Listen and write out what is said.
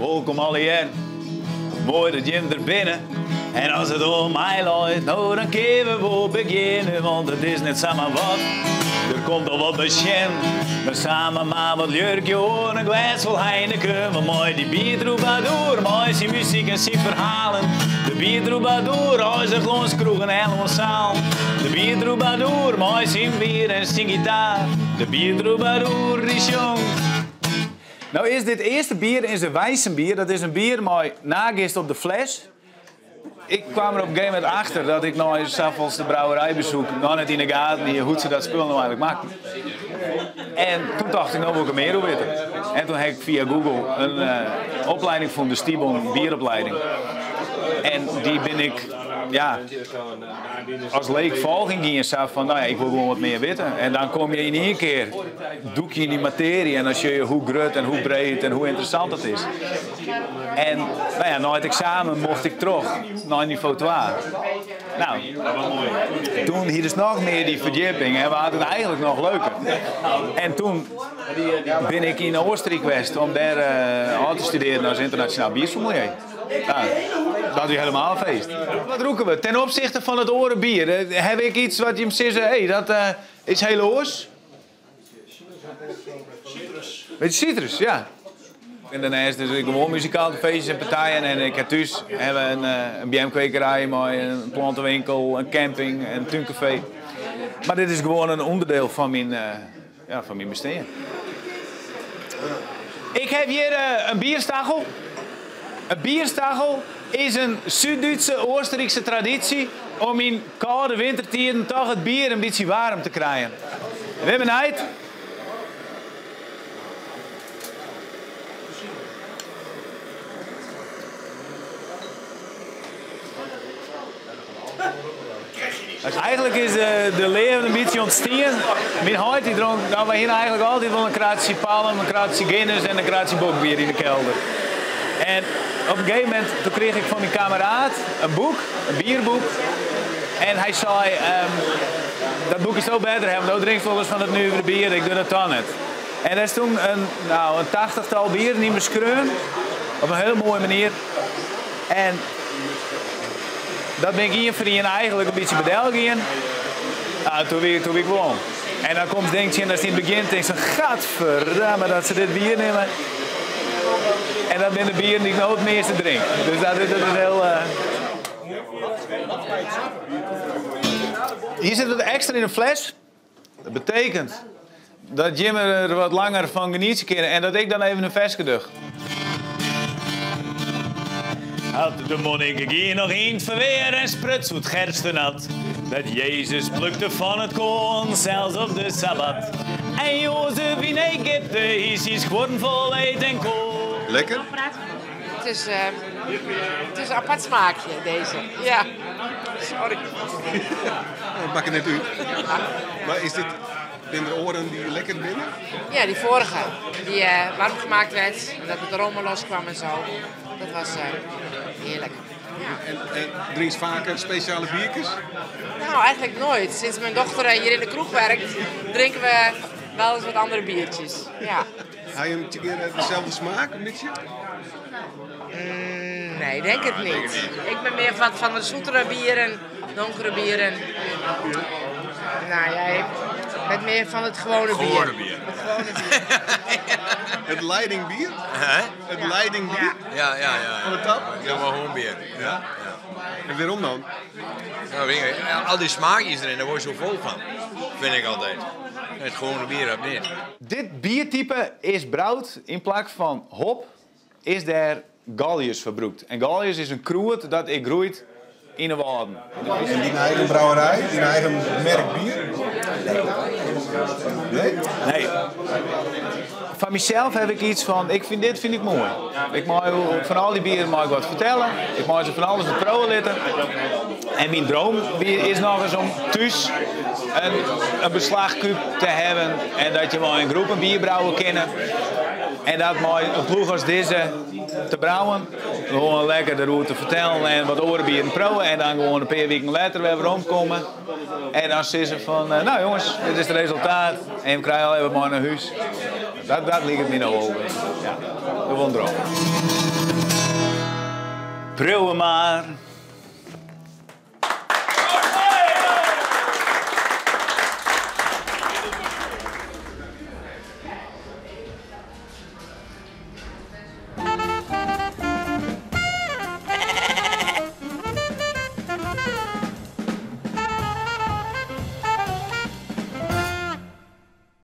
Wolkom allegear, moai dat jim der binne. En as it oan my leit, no dan kinne we wol begjinne, want it is net samar wat, der komt al wat by sjen. Maar samen mar wat ljurkje oan in glês fol Heineken, want mei dy biertrûbadoer, mei syn muzyk en syn ferhalen. De biertrûbadoer reizget lâns kroegen en lâns salen. De biertrûbadoer mei syn bier en syn gitaar. De biertrûbadoer dy sjongt. No is dit earste bier is in Weizenbier. Dat is in bier mei nagist op de fles. Ik kwam er op een gegeven moment achter dat ik nei safolste brouwerijbezoek noch net yn de gaten hie hoe't se dat spul no eigenlik makken. En toen tocht ik, no wol ik der mear oer witte. En toen ha ik fia Google in eh, opleiding fûn, de Stibon bieropleiding. En dy bin ik, ja, as leek folgjen gien, sa fan, no ja, ik wol gewoan wat mear witte. En dan kom je yn ien kear, dûk je yn dy matearje en dan sjoch je hoe grut en hoe breed en hoe ynteressant it is. En no ja, nei it eksamen mocht ik troch nei nivo twa. No, toen hie dus noch mear dy ferdjipping en waard it eigenlik noch leuker. En toen bin ik yn Oostenryk west om dêr ôf te studearjen as ynternasjonaal biersommelier. Nou, dat wie helemaal in feest. Wat rûke we? Ten opzichte fan it oare bier, ha ik iets wat jim sizze, hé, dat is hiel oars? Beetje citrus, ja. En daarnaast dus ik gewoan muzikaal de feestjes en partijen. En ik ha thús ha we in beamkwekerij mei in plantewinkel, in camping en in túnkafee. Mar dit is gewoan in ûnderdiel fan myn, ja, fan myn bestean. Ik ha hjir in bierstachel. In bierstachel is in Súd-Dútse, Oostenrykse tradysje om yn kâlde wintertiden toch it bier in bytsje waarm te krijen. Bin benijd. Eigenlik is de leafde in bytsje ûntstien. Myn heit dy dronk, no wy hiene eigenlik altyd wol in kratsje Palm, in kratsje Guinness en in kratsje bokbier yn de kelder. En op in gegeven momint toen krige ik fan myn kameraad in boek, in bierboek. En hy sei, dat boek kinsto better hawwe, want do drinkst wolris fan dat nuvere bier, ik doch dat dan net. En dêr stûn in, no, in tachtichtal bieren yn beskreaun, op in hiel moaie manier. En dat bin ik ien foar ien eigenlik in bytsje by del gien. Nou, toen wie, toen wie ik wol. En dan komst ding tsjin datst yn it begjin tinkst fan gadverdamme dat se dit bier nimme. En dat binne de bieren dy't ik no it measte drink. Dus dat is, dat is hiel. Hjir sit wat ekstra yn de fles. Dat betekent dat jimme der wat langer fan genietsje kinne en dat ik dan even in ferske doch. Hat de monnik gie noch yn 't ferwear en spruts oer 't gerstenat dat Jezus plukte fan it koarn, sels op de sabbat. En Jozef yn Egypte hie syn skuorren fol weet en koarn. Lekker? Het is, het is een apart smaakje, deze. Ja, sorry. Oh, it makket net út. Mar is dit, binne der oaren dy't lekker binne? Ja, die vorige. Die uh, warm gemaakt werd en dat het aroma loskwam en zo. Dat was uh, heerlijk. Ja. En, en drinkst faker spesjale bierkes? Nou, eigenlijk nooit. Sinds mijn dochter hier in de kroeg werkt, drinken we wel eens wat andere biertjes. Ja. Ha jim tegearre deselde smaak, in bytsje? Mm, nee, denk het niet. Ik ben meer van de zoetere bieren, donkere bieren. Nou, jij bent meer van het gewone bier. Gewone bier. Het gewone bier. Het leidingbier? Hè? Het leidingbier? Ja, ja, ja. Fan de tap? Ja, mar gewoan bier. Ja? En wêrom dan? Nou, weet ik, al die smaakjes erin, daar word je zo vol van. Vind ik altijd. Het gewone bier dat niet. Dit biertype is broud yn plak fan hop is dêr galjes foar brûkt. En galjes is in krûd dat ek groeit yn 'e wâlden. En dyn eigen brouwerij, dyn eigen merk bier? Nee? Nee. Foar mysels haw ik yts fan, ik fyn dit fyn ik moai. Ik mei fan al dy bieren mei ik wat fertelle. Ik mei se fan alles wat priuwe litte. En myn droom is nochris om thús in beslachkúb te hawwen en dat je mei in groep in bier brouwe kinne. En dat mei in ploech as dizze te brouwen. Gewoan lekker deroer te fertellen en wat oare bieren priuwe en dan gewoan in pear wiken letter wer weromkomme. En dan sizze fan, no jonges, dit is it resultaat en we krije allegear wat mei nei hûs. Dat, dat liket my no wol. Ja, gewoan droom. Priuwe mar.